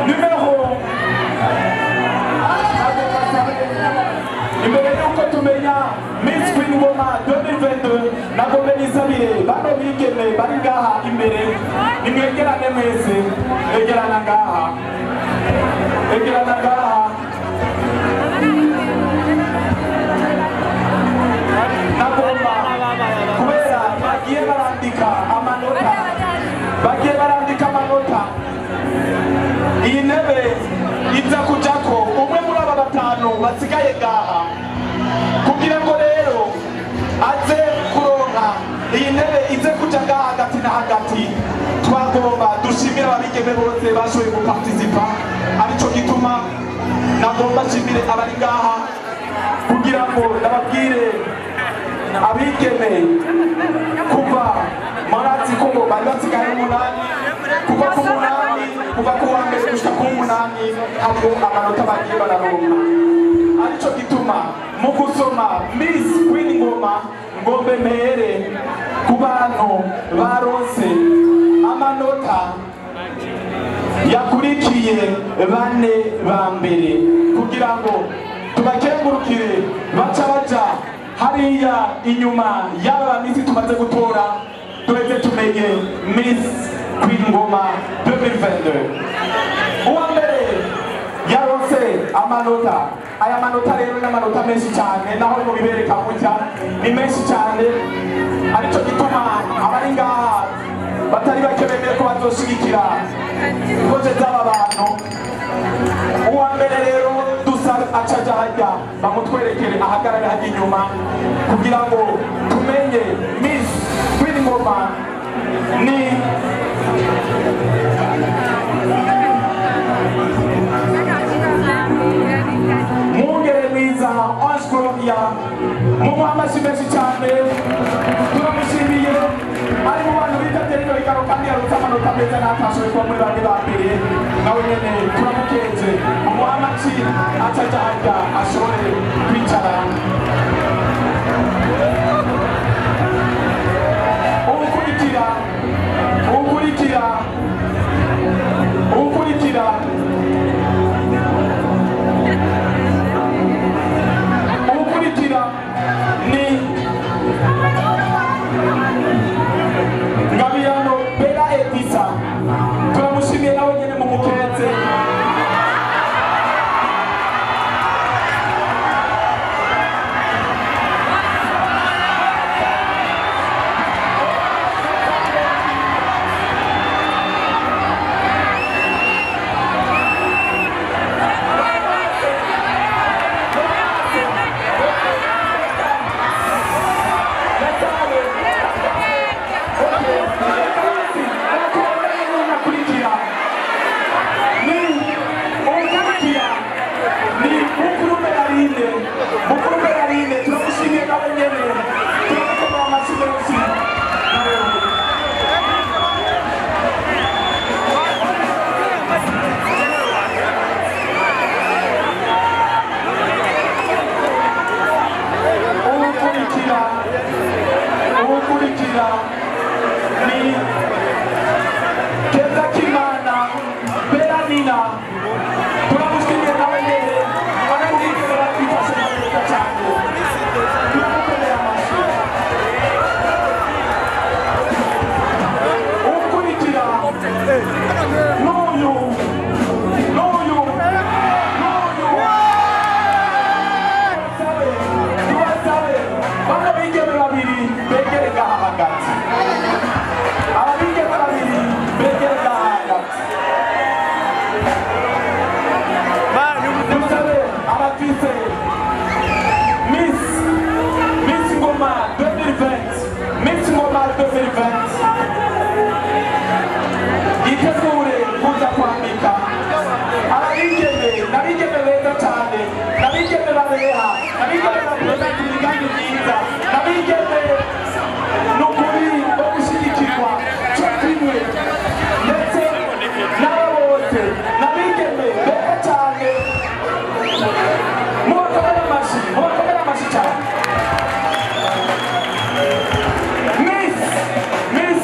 Numero imbere yuko tumenya Miss Queen Ngoma 2022 nagombe nisabire bano bigeme bari ngaha imbere nimwegerane mwese, egerana ngaha, egerana ngaha. Nagomba kubera bagiye barandika amanota, bagiye barandika amanota, iyi ntebe iza kujako umwe muri aba batanu basigaye ngaha, kugira ngo rero aze kuronka iyi ntebe ize kuja ngaha hagati na hagati. Twagomba dushimire ababigeme bose bashoboye guparticipa, arico gituma nagomba nshimire abari ngaha kugira ngo ndababwire abigeme kuva murazi ko bari basigaye umunani, kuva ku munani, kuva ku wa mbere gushika ku munani hariho amanota bagiye bararonka. Arico gituma mu gusoma Miss Queen Ngoma ngombe mere ku bantu baronse amanota yakurikiye bane ba mbere, kugira ngo tubakengurukire baca baja hariya inyuma y'aba bamisi tumaze gutora, tuheze tumenye Miss Queen Ngoma 2022. Uwa mbere yaronse amanota, aya manota rero ni amanota menshi cyane, naho mu bibereka gutya ni menshi cyane, arico gituma abari ngaha batari bake bemeye ko bazoshigikira proje z'aba bantu. Uwa mbere rero dusabe acaja harya bamutwerekere ahagarare harya inyuma kugira ngo tumenye Miss Queen Ngoma ni Mwungere mwiza Ange Gloria. Mumuhe amashyi menshi cyane, turamushimiye, ari mu bantu bitabye rino higanwa kandi yarutse amanota meza n'atashoboye kuba muri bane ba mbere, nawe nyene turamukenze. Mumuhe amashyi acaja harya ashobore kwicara. Uwukurikira, uwukurikira, uwukurikira uwukurikira ni Ngabirano Bella Edisa, turamushimiye nawe nyene mumukenze. Uwukurikira ni Kezakimana Beranina, turamushimiye nawe nyene, anamwigeme batwifashe neza cyane, turamukomera amashyi. Uwukurikira n'uyu n'uyu n'uyu, tubasabe bano bigeme babiri begere ngaha hagati, ababigeme babiri begere ngaha hagati. Dusabe abafise Miss Ngoma 2020, Miss Ngoma 2020 itegure kuza kwambika ababigeme, n'abigeme beza cyane, n'abigeme babeha, n'abigeme bakomeza imigambi myiza, n'abigeme n'ukuri bo gushyigikirwa cyo kimwe ndetse n'abo bose, n'abigeme beza cyane. Mubakomere amashyi, mubakomere amashyi cyane. Miss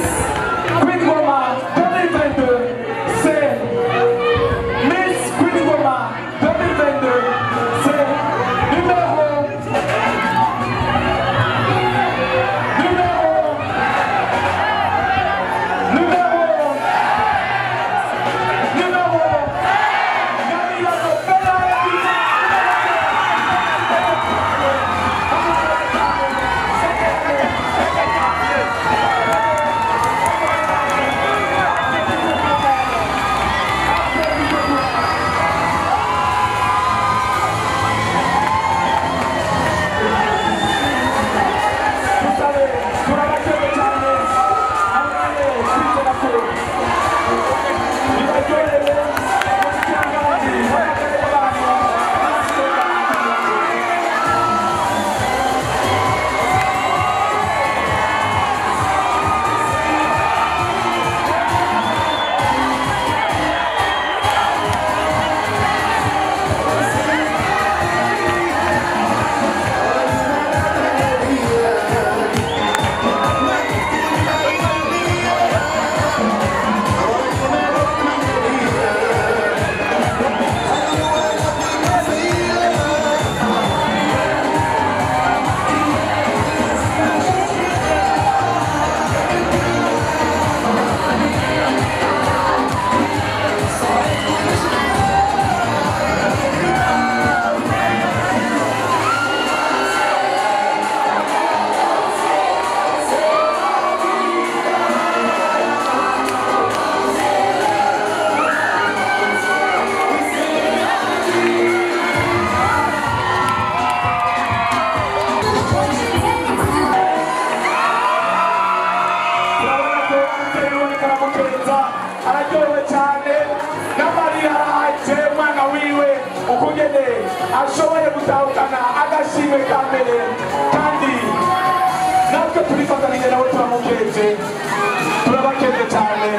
Ukugene ashoboye gutahukana agashimwe ka mbere, kandi natwe turifatanije nawe turamukeje, turabakeje cyane,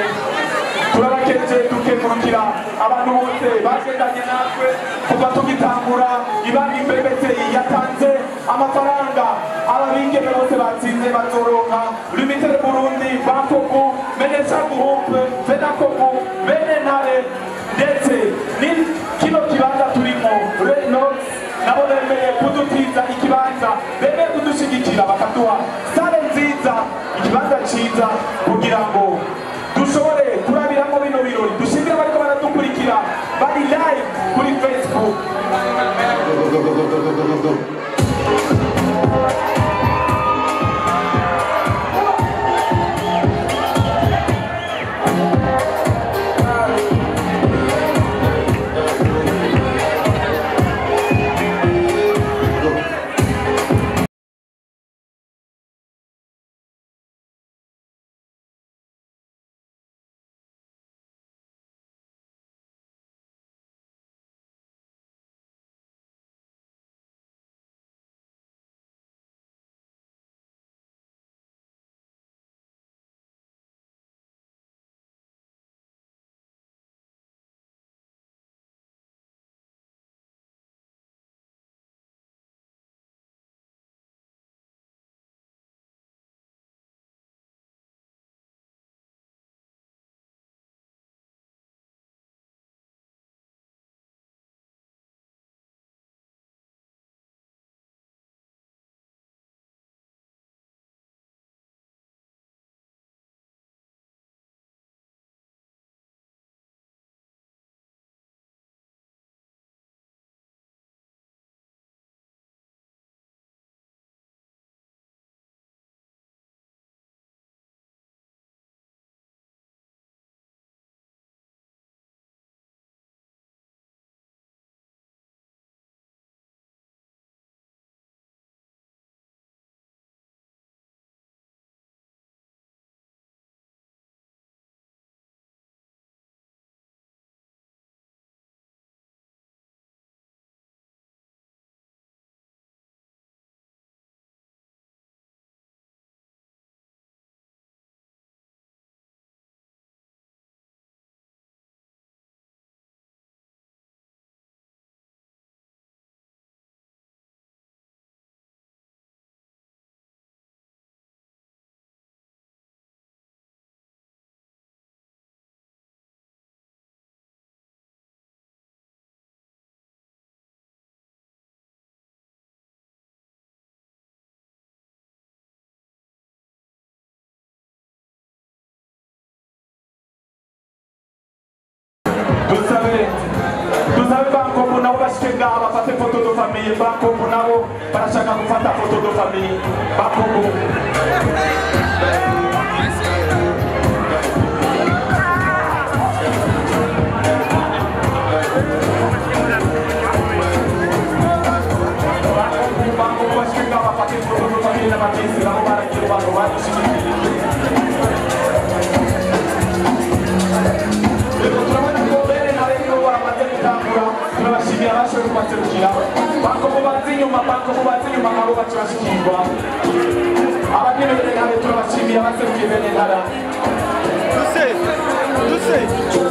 turabakeje dukengurukira abantu bose bagendanye natwe kuva tugitangura. Ibanki BBCI yatanze amafaranga ababigeme bose batsinze bazoronka, Lumitel Burundi, Bankobu, Menesha Group, Fedakobu, Bene Ntare, ndetse ni kino kibanza turimo Renox nabo bemeye kudutiza ikibanza, bemeye kudushigikira bakaduha sale nziza, ikibanza ciza kugira ngo dushobore kurabiramo bino birori. Dushimira bariko baradukurikira bari live kuri Facebook. Go, go, go, go, go, go, go, go. Dusabe Bankobu nabo bashike ngaha bafate photo de famille. Bankobu nabo barashaka gufata photo de famille. Bankobu Bankobu bashike ngaha bafate photo de famille n'abagenzi nabo baragira abantu badushigikiye. Turabashimira abashoboye kubaserukira. Bankobu bazi inyuma, Bankobu bazi inyuma nabo bacibashikirwa. Abandi bene Ntare turabashimiye abaserukiye bene Ntara. Duse, duse.